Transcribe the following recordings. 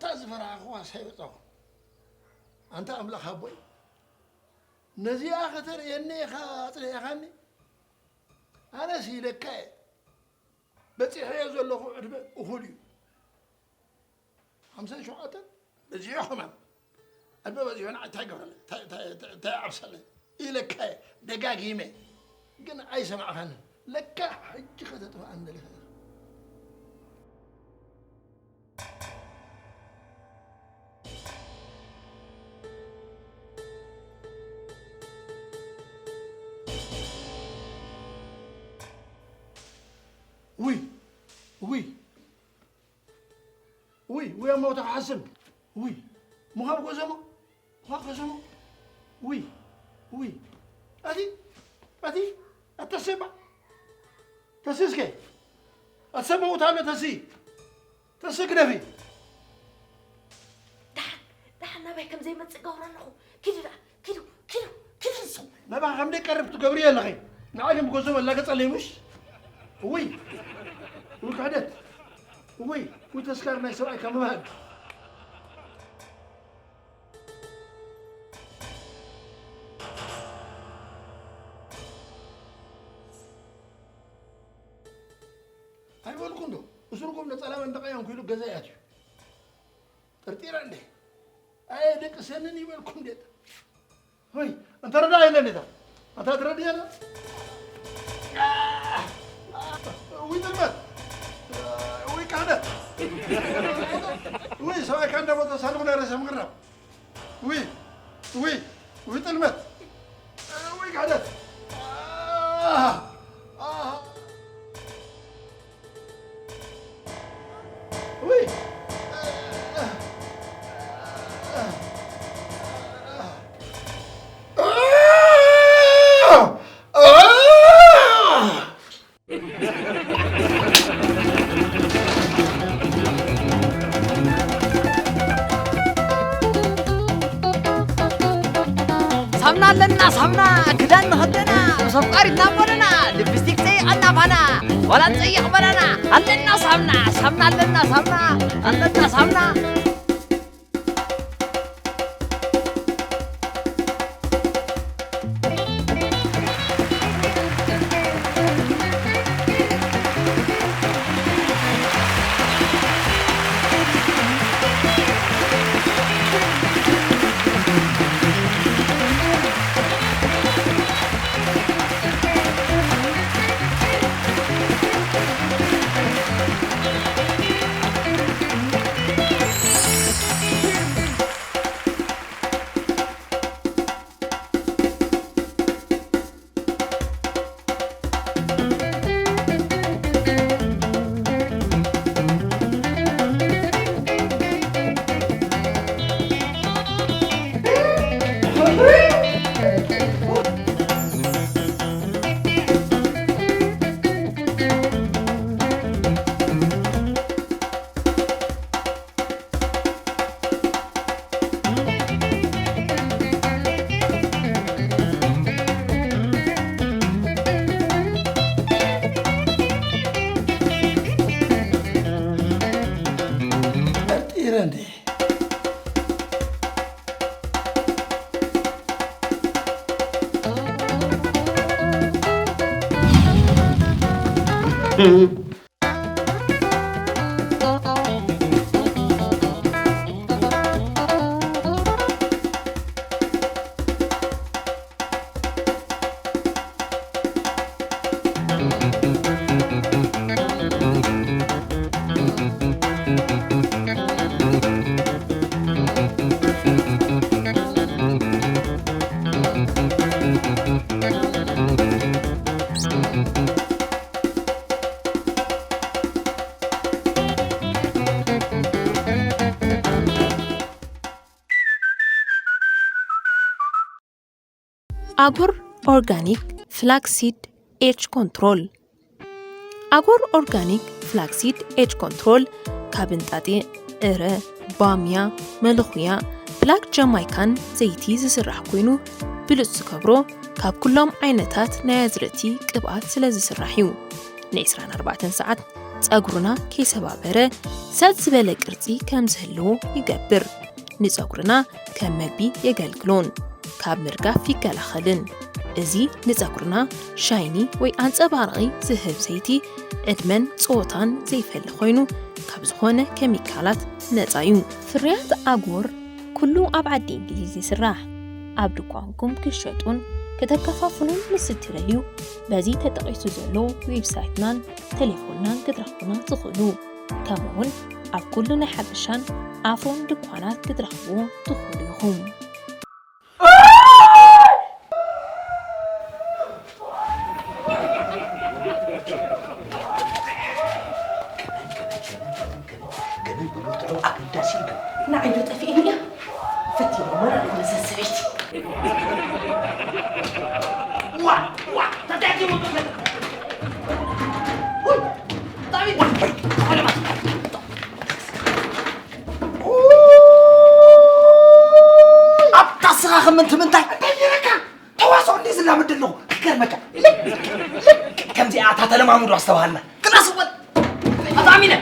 እታ ዝፈራሕኽዋ ሳይበጻኹ። ኣንታ ኣምላኽ ኣቦይ፣ ነዚኣ ከተርእየኒ ኢኻ ኣጽሊእኻኒ? ኣነስ ኢለካ እየ። በጺሐዮ ዘለኹ ዕድመ እኹል እዩ። ሓምሳን ሸውዓተን በዚሑ ከማን። ዕድመ በዚሑ ንዓይ እንታይ ይገብረለይ? እንታይ፣ እንታይ፣ እንታይ፣ እንታይ ይዓብሰለይ? ኢለካ እየ ደጋጊመ። ግን ኣይሰማዕኻንን። ለካ ሕጂ ከተጥፍኣኒ ደሊኻ ኢኻ። ውይ፣ ውይ፣ ውይ፣ ውይ፣ ኣማውታ ክሓስም። ውይ፣ ምዃን ጎዘሞ፣ ምዃን ጎዘሞ። ውይ፣ ውይ። ኣቲ፣ ኣቲ፣ ኣተሰባ። ተስስከ። ኣሰማውታ ኣሎ ተሲ። ተስግደፊ። ደሓን፣ ደሓን ናባይ ከም ዘይመጽእ ገብሮ ኣለኹ። ኪዱ ደኣ፣ ኪዱ፣ ኪዱ፣ ኪዱ ንሱ። ናባኻ ከም ደይቀርብ ትገብሪ ኣለኺ። ንዓይ ግን ብጎዞም ኣላገጸለይ ምሽ? እውይ፣ እውይ ክሕደት። እውይ፣ እውይ ተስካር ናይ ሰብኣይ ካብ ምባል። ኣይበልኩ እንዶ፣ እሱርኩም ነጸላ መንደቕ ኣንኪሉ ገዛ ይኣትዩ። ጠርጢረ እንዴ? ኣየ ደቂ ሰንን ይበልኩም እንዴ? ወይ፣ እንተ ረዳ የለን እታ። ኣታ ትረድእ የለ? ወይ ጥልመት። ወይ ካህደት። ወይ ሰብኣይ ካንዳ ቦታ ሳልኹ ናይ ሬሳ ምቅራብ። ውይ፣ ውይ፣ ውይ፣ ጥልመት። ውይ፣ ክሕደት። ኣህ፣ ኣህ። ውይ። ሳምና ኣለና ሳምና፣ ክዳን ንኸደና፣ ምስ ኣፍቃሪትና በለና፣ ሊፕስቲክ ጸይቐና ባና፣ ዋላ ጸይቕ በለና። ኣለና ሳምና፣ ሳምና ኣለና ሳምና፣ ኣለና ሳምና። ጠርጢረ እንዴ? ኣጎር ኦርጋኒክ ፍላክሲድ ኤጅ ኮንትሮል። ኣጎር ኦርጋኒክ ፍላክሲድ ኤጅ ኮንትሮል ካብ እንጣጢዕ፣ ዕረ፣ ባምያ፣ መለኹያ፣ ብላክ ጃማይካን ዘይቲ ዝስራሕ ኮይኑ፣ ብሉጽ ዝገብሮ ካብ ኩሎም ዓይነታት ናይ ኣዝርእቲ ቅብኣት ስለ ዝስራሕ እዩ። ን24 ሰዓት ጸጉርና ከይሰባበረ ሰጥ ዝበለ ቅርጺ ከም ዝህልዎ ይገብር። ንጸጉርና ከም መግቢ የገልግሎን ካብ ምርጋፍ ይከላኸልን። እዚ ንጸጉርና ሻይኒ ወይ ኣንጸባራቒ ዝህብ ዘይቲ ዕድመን ጾታን ዘይፈሊ ኮይኑ ካብ ዝኾነ ኬሚካላት ነጻ እዩ። ፍርያት ኣጎር ኩሉ ኣብ ዓዲ እንግሊዝ ይስራሕ። ኣብ ድኳንኩም ክሸጡን ከተከፋፍሉን ምስ እትደልዩ በዚ ተጠቒሱ ዘሎ ዌብሳይትናን ቴሌፎንናን ክትረኽቡና ትኽእሉ። ከምኡውን ኣብ ኩሉ ናይ ሓበሻን ኣፍሮን ድኳናት ክትረኽብዎ ትኽእሉ ኢኹም። ገመል ብመትዑ ኣገዳሲ እዩ። ንዓይ ዶ ጠፊእኒ እያ? ፈቲነ እሞ ንዓይ ነዛ ሰበይቲ። ዋ፣ ዋ፣ ተታኪሙ። ውይ፣ ብጣዕሚ። ኣብታ ስኻ ከም ምንታይ? እንታይ ነይረካ? ተዋስኦ እንዲየ ዝላመድ ዘለኹ። ክገርመካ። ልክ፣ ልክ ከምዚኣ እታ ተለማምዶ ኣስተባሃልና። ክላስ እወን። ኣጣሚነ።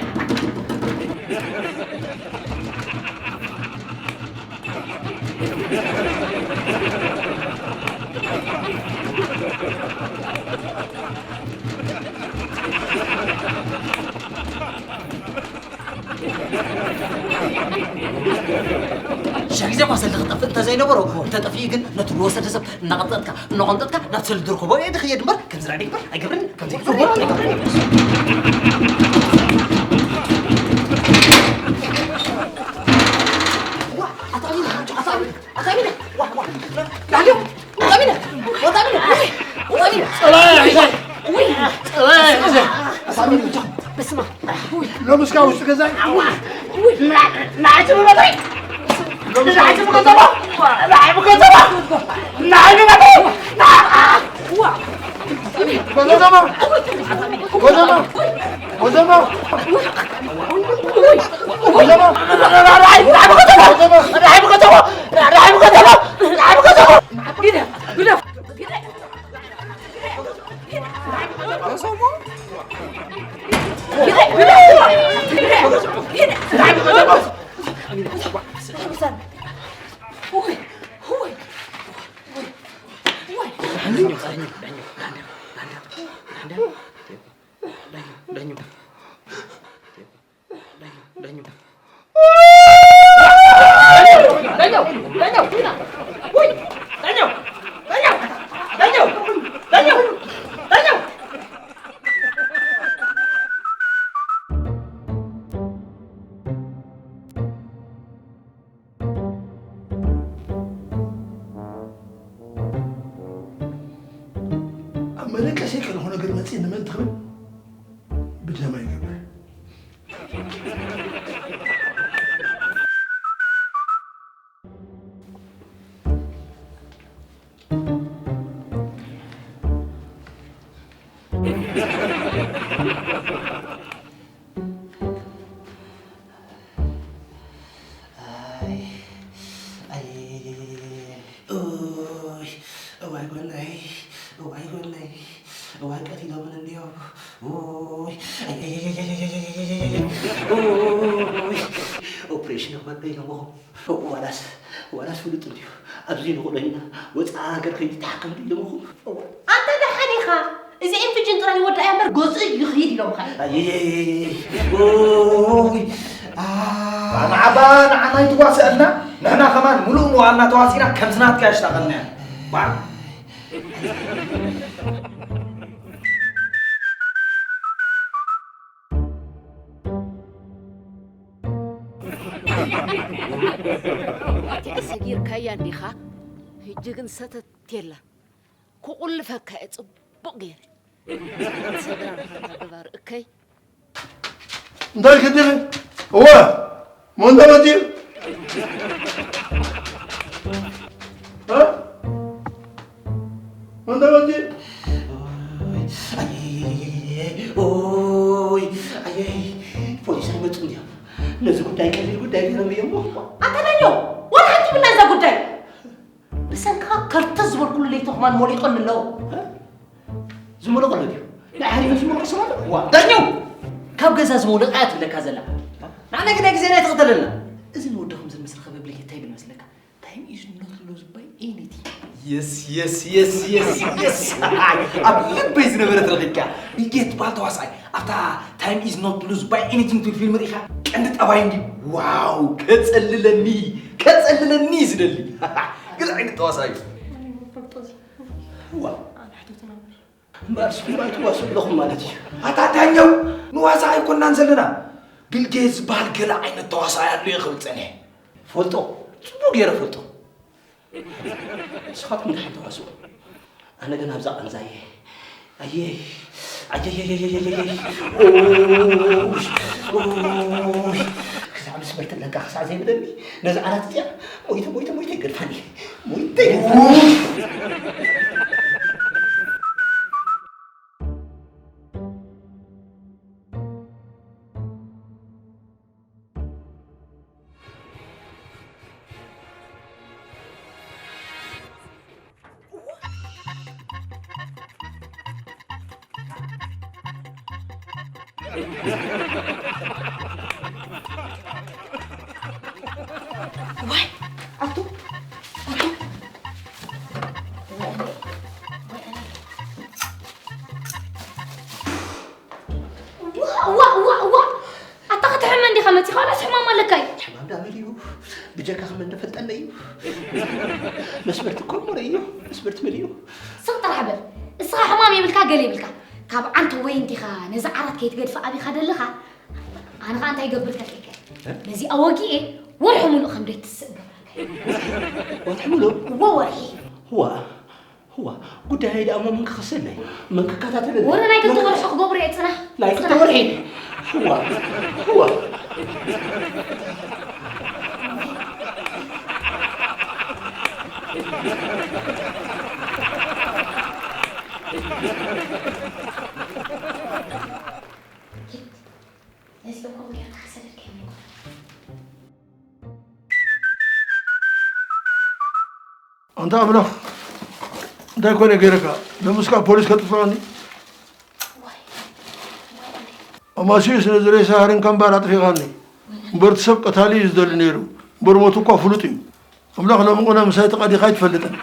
ሽሕ ግዜ እኳ ሰልዲ ክጠፍእ እንተዘይነበሮ፣ እንተጠፊኡ ግን ነቲ ዝወሰደ ሰብ እናቐንጠጥካ፣ እናቐንጠጥካ ናብ ሰልዲ ድርክቦ እየ ድኽየድ እምበር፣ ከምዚ ራዕዲ ግበር ኣይገብርን፣ ከምዚ ግበር ኣይገብርን። ዋ፣ ኣቶ ኣሚነ፣ ኣቶ ኣሚነ፣ ኣቶ ኣሚነ፣ ዋ፣ ዋ፣ ዳግም፣ ኣቶ ኣሚነ፣ ኣቶ ኣሚነ፣ ውይ፣ ኣቶ ኣሚነ። ጸላኢ ሒዘ፣ ውይ፣ ጸላኢ ሒዘ። ኣቶ ኣሚነ፣ በስመ ኣብ። ሎምስ ካብ ውሽጢ ገዛይ ንዓይ ትምመጠይ? ንዓይ ትምገተሎ? ንዓይ ምገተሎ? ንዓይ ምመጠይ? ጎዘማ! ጎዘማ! ጎዘማ! ጎዘማ! ንዓይ ምገተሎ? ንዓይ ምገተሎ? ንዓይ ምገተሎ? ግደፍ! ግደፍ! ኣብ መደቀሰይ ከለኹ ነገር መፅእ ንመን ትኽብል ብደማ ይገብር። ኣይ፣ ኣይ፣ ኦይ፣ እዋይ ጎነይ፣ እዋይ ጎነይ፣ እዋይ ቀቲሎምን እንድዮም። ኦይ፣ ኣይ፣ ኣይ፣ ኦይ፣ ኦፕሬሽን ክመበ ኢሎምኹም። ዋላስ፣ ዋላስ ፍሉጥ እንድዩ። ኣብዚ ንኽእሎ ኢና፣ ወፃኢ ሃገር ከይዱ ይተሓከም ኢሎምኹም። ኣንታ ደሓን ኢኻ? እዚ ኢንፍጅን ጥራይ ይወዳእ እያ እምበር ገዝኡ ይኽይድ ኢሎምኻ። ኣየየየየ። ኦይ። ኣ። ንዓባ ንዓና ይትዋስኣልና፣ ንሕና ከማን ሙሉእ መዋእልና ተዋሲና ከምዚ ናትካ የሽጣቐልና እያ። ዋ። እቲኣ ሰጊርካያ እንዲኻ? ሕጂ ግን ሰተት የላ። ክቑልፈካ እየ ጽቡቕ ገይረ። ሰግራ ንኻታ ገባር እከይ። እንታይ ክትብል? እወ፣ መን ተመጺኡ? እ? መን ተመጺኡ? ኦይ፣ ኣየይ፣ ኦይ፣ ኣየይ፣ ፖሊስ ኣይመጹን ድዮም? ነዚ ጉዳይ ቀሊል ጉዳይ ገይሮም እዮም እሞ። ኣታ ዳኛው፣ ዋላ ሓንቲ ብላ እዛ ጉዳይ። ብሰንክኻ ከርተት ዝበልኩሉ ለይቲ ከማን ሞሊቐኒ ኣለዎ። ዝመለቐ ኣሎ ድዩ? ናይ ሓሪፍ ዝመለቐ ሰብ ኣሎ? ዋ፣ ዳኛው! ካብ ገዛ ዝመውለቃ እያ ትብለካ ዘላ። ንዓና ግን ናይ ግዜና ኣይትቕተለልና። እዚ ንወዲ ከም ዝመስል ከበብለይ እንታይ ይብል መስለካ? Time is not lost by anything. Yes, yes, yes, yes, yes. ኣብ ልበይ ዝነበረት ረኺብካ። ቢል ጌት በሃል ተዋሳኣይ ኣብታ Time is not lost by anything ትብል ፊልም ርኢኻ? ቀንዲ ጠባይ እንዲ ዋው ከጸልለኒ ከጸልለኒ ዝደሊ። ገለ ዓይነት ተዋሳኣይ እዩ። ዋው። እምበኣር ንስኹም ኣይትዋስኡ ኣለኹም ማለት እዩ። ኣታ ዳኛው፣ ንዋዛ ኣይኮናን ዘለና። ቢል ጌትስ ዝበሃል ገለ ዓይነት ተዋሳኣይ ኣሎ እየ ክብል ጸኒሐ። ፈልጦ፣ ጽቡቕ ገይረ ፈልጦ። ንስኻትኩም ደሓን ተዋስኡ። ኣነ ግን ኣብዛ ቃንዛ እየ። ኣየይ፣ ኣየይ፣ ኣየይ፣ ኣየይ፣ ኣየይ፣ ኣየይ። ኦይ፣ ኦይ። ክሳዕ ምስ በርትለካ ክሳዕ ዘይብለኒ ነዛ ዓራት እዚኣ ሞይተ፣ ሞይተ፣ ሞይተ ይገድፋኒ። ሞይተ ይገድፋኒ። ዋይ ኣቱ ኣቱ ዋ ዋ ዋ ዋ ኣታ ክትሕመ እንዲኻ መፂኻ ዋላስ ሕማም ኣለካ እዩ? ሕማም ዳ መሊኡ ብጀካ ክመን ፈልጠለ እዩ። መስበርቲ እኮ እሞ ረእዮ መስበርቲ መሊኡ። ስቕ ጥራሕ በል። እስኻ ሕማም የብልካ ገለ የብልካ። ካብ ዓንተ ወይ እንዲኻ ነዚ ዓራት ከይትገድፍ ኣቢኻ ደለኻ። ኣነ ኸዓ እንታይ ይገብር ከፊከ ነዚኣ ወጊኤ ወርሒ ሙሉእ ከም ደይ ትስእ እገብረካ። ወርሒ ሙሉእ? እዎ ወርሒ። እዋ እዋ ጉዳይ ደኣ እሞ መን ክኸሰለይ መን ክከታተለለይ? ወረ ናይ ክልተ ወርሒ ክገብሮ እየ ጽናሕ። ናይ ክልተ ወርሒ? እዋ እዋ ነዚ እኮ ጌርካ ክሰደድካ ይምልኩ። ኣንታ ኣምላኽ እንታይ ኮነ ገይረካ? ደምስካ ፖሊስ ከጥፍኣኒ? ኣማስዩስ ነዚ ሬሳ ሃሪምካ እምበር ኣጥፊእኻኒ። እምበር እቲ ሰብ ቀታሊ እዩ ዝደሊ ነይሩ። እምበር ሞቱ እኳ ፍሉጥ እዩ። ኣምላኽ ሎሚ ቁነ ምሳይ ተቐዲኻ ኣይትፈልጥን።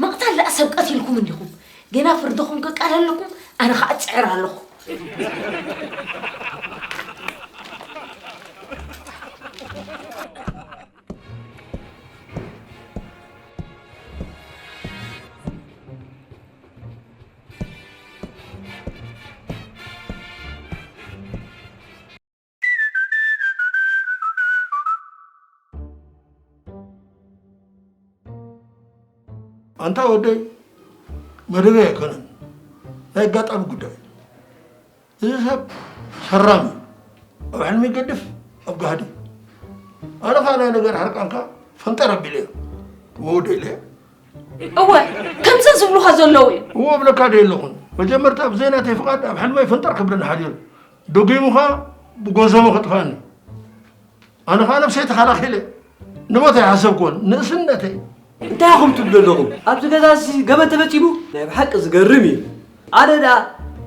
ምቕታል ደኣ ሰብ ቀቲልኩም እንዲኹም። ገና ፍርድኹም ከቃለለኩም ኣነ ኸኣ እጽዕር ኣለኹ። ኣንታ ወደይ መደበይ ኣይኮነን፣ ናይ ኣጋጣሚ ጉዳይ እዩ። እዚ ሰብ ሰራም እዩ። ኣብ ሕልሚ ይገድፍ፣ ኣብ ጋህዲ። ኣነ ኸኣ ናይ ነገር ሕርቃንካ ፈንጠር ኣቢለ እየ። እወ፣ ወደይ ኢለ። እወ፣ ከምዘን ዝብሉኻ ዘለዉ እዮም። እወ እብለካ ዶ የለኹን። መጀመርታ ብዘይ ናተይ ፍቓድ ኣብ ሕልመይ ፈንጠር ክብለኒ ሓዲሩ። ደጊሙ ኸኣ ብጎዘሞ ከጥፍኣኒ። ኣነ ኸኣ ነብሰይ ተኸላኺለ። ንሞት ኣይሓሰብኩዎን፣ ንእስነተይ። እንታይ ኢኹም ትብሉ ኣለኹም? ኣብዚ ገዛ እዚ ገበን ተፈጺሙ? ናይ ብሓቂ ዝገርም እዩ። ኣነ ደኣ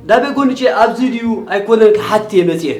ዳቤ ጎንቼ ኣብዚ ድዩ ኣይኮነን ክሓትት እየ መጺኤ።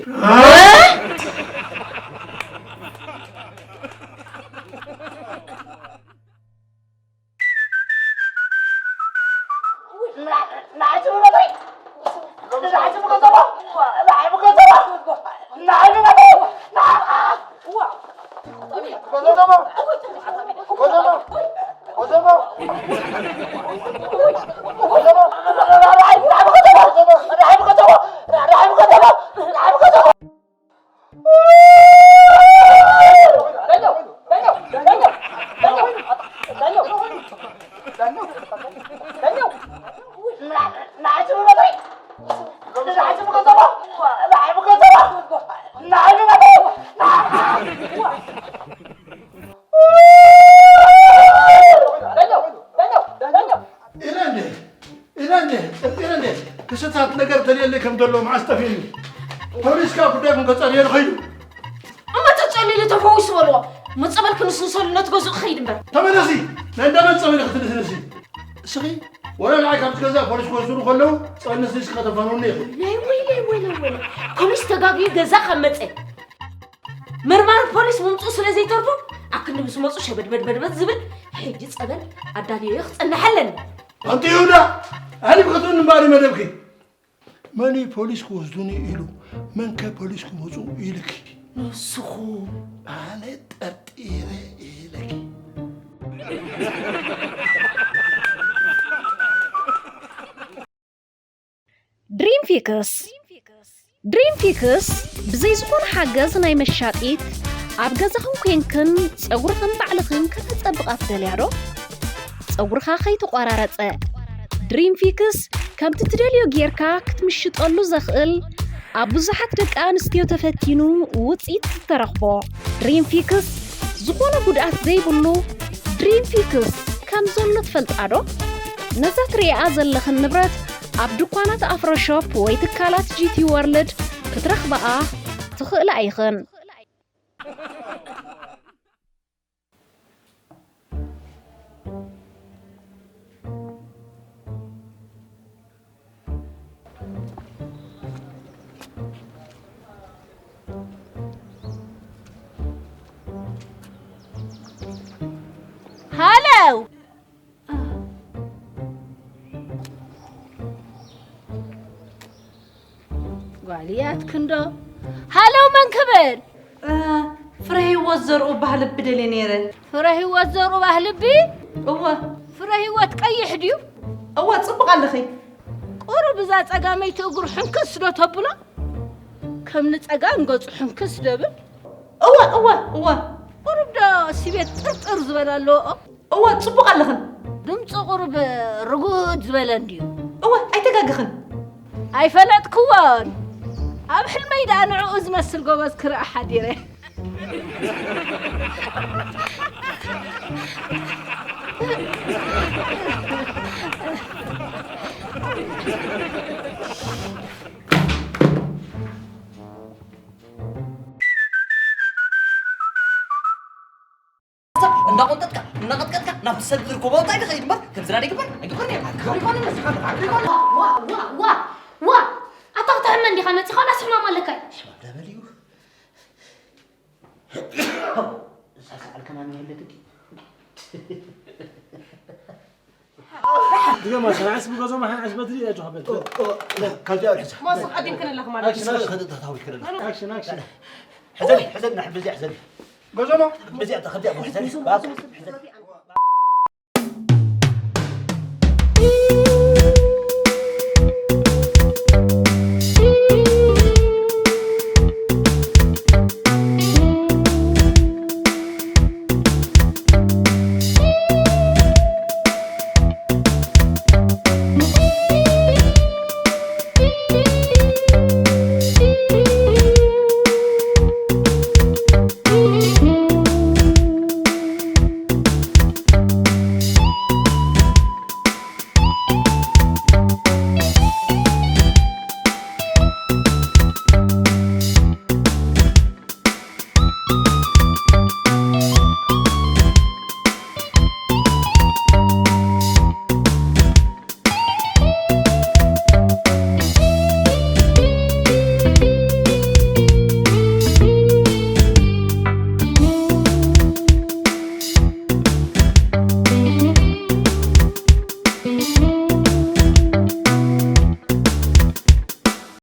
ኢለ እንዴ? ኢለ እንዴ? ጽብቅ ኢለ እንዴ? ክስታት ነገር ተልየለይ ከም ዘሎ መዓስ ጠፊእኒ? ፖሊስ ካብ ጉዳይኩም ከጻርየሉ ኸይዱ። እሞ ተጸልዩ ተፈዊሱ በልዎ። እሞ ጸበል ክንስንሰሉ ነቲ ገዝኡ ክኸይድ እምበር። ተመለሲ! ናይ እንዳ መን ጸበል ክትንስንሲ? እስኺ ወላ ንዓይ ካብቲ ገዛ ፖሊስ ክወስዱኒ ከለዉ ጸበል ነስኒስኪ ከተፋንውኒ ኢኺ። ናይ ወይለይ፣ ወይለይ፣ ወይለይ። ፖሊስ ተጋግዩ ገዛ ካብ መጸ፣ መርማሪ ፖሊስ ምምጽኡ ስለ ዘይተርፎ፣ ኣብ ክንዲ ምስ መጹ ሸበድበድበድበድ ዝብል፣ ሕጂ ጸበል ኣዳልየዮ ክጸንሕ ኣለኒ። ኣንቲ ይሁዳ፣ ኣሕሊፍኪ ክትብኒ እምበኣር እዩ መደብኪ። መን እዩ ፖሊስ ክወስዱኒ ኢሉ? መን ከ ፖሊስ ክመጹ ኢልኪ? ንስኹም። ኣነ ጠርጢረ ኢልኪ። ድሪም ፊክስ። ድሪም ፊክስ ብዘይ ዝኾነ ሓገዝ ናይ መሻጢት፣ ኣብ ገዛኹም ኮይንክን ጸጉርኽን ባዕልኽን ከተጸብቓ ትደልያ ዶ? ጸጉርኻ ከይተቖራረጸ። ድሪም ፊክስ ከምቲ ትደልዮ ጌርካ ክትምሽጠሉ ዘኽእል፣ ኣብ ብዙሓት ደቂ ኣንስትዮ ተፈቲኑ ውጽኢት ዝተረኽቦ። ድሪም ፊክስ ዝኾነ ጉድኣት ዘይብሉ ድሪም ፊክስ ከም ዘሎ ትፈልጣ ዶ? ነዛ ትርእያ ዘለኽን ንብረት ኣብ ድኳናት ኣፍሮ ሾፕ ወይ ትካላት ጂ ቲ ወርልድ ክትረኽብኣ ትኽእላ ኢኽን። ሃለው! ጓልያት ክንዶ። ሃለው መን ክብል? እ፣ ፍረ ህይወት ዘርኡ ባህል ብደልየ ነይረ። ፍረ ህይወት ዘርኡ ባህልቢ? እወ። ፍረ ህይወት ቀይሕ ድዩ? እወ፣ ጽቡቕ ኣለኺ። ቁሩብ እዛ ጸጋመይቲ እግሩ ሕንክስ ዶ ተብሎ? ከም ንጸጋም ገጹ ሕንክስ ደብል? እወ፣ እወ፣ እወ። ቁሩብ ዶ ሲቤት ጥርጥር ዝበለ ኣለዎ? እወ፣ ጽቡቕ ኣለኽን። ድምፁ ቁሩብ ርጉድ ዝበለ እንድዩ። እወ፣ ኣይተጋገኽን። ኣይፈለጥክዎን። ኣብ ሕልመይ ደኣ ንዕኡ ዝመስል ጎበዝ ክርኢ ሓዲረ። እንዳቆንጠጥካ፣ እንዳቀጥቀጥካ፣ ናብቲ ሰብ ዝርከቦ እንታይ ድኸይድ እምበር፣ ከምዚ ናደይ ግበር፣ ኣይግበርን እየ። ኣይኮነን፣ ንስኻ ኣይኮነን። ዋ፣ ዋ፣ ዋ፣ ዋ! ኣታ ክትሕመ እንዲኻ መጺኻ፣ ዋላስ ሕማም ኣለካ እዩ? ሕማም ደበል እዩ። ሳልሳ ዓል ከማን ይወለድ እንዲ። ድገማ፣ ሰብዓስ ብገዞ መሓን ዓሽ በትሪ እያ ጆኸበት። ካልቲ ኣልሕሳ። ማስ ኣዲም ከነላኹ ማለት እዩ። ኣክሽን፣ ኣክሽን። ኣክሽን፣ ኣክሽን። ሕዘል፣ ሕዘል፣ ናሕ በዚያ ሕዘል። ገዞሞ። በዚያ፣ ከዚያ፣ ሕዘል። ባብ፣ ሕዘል።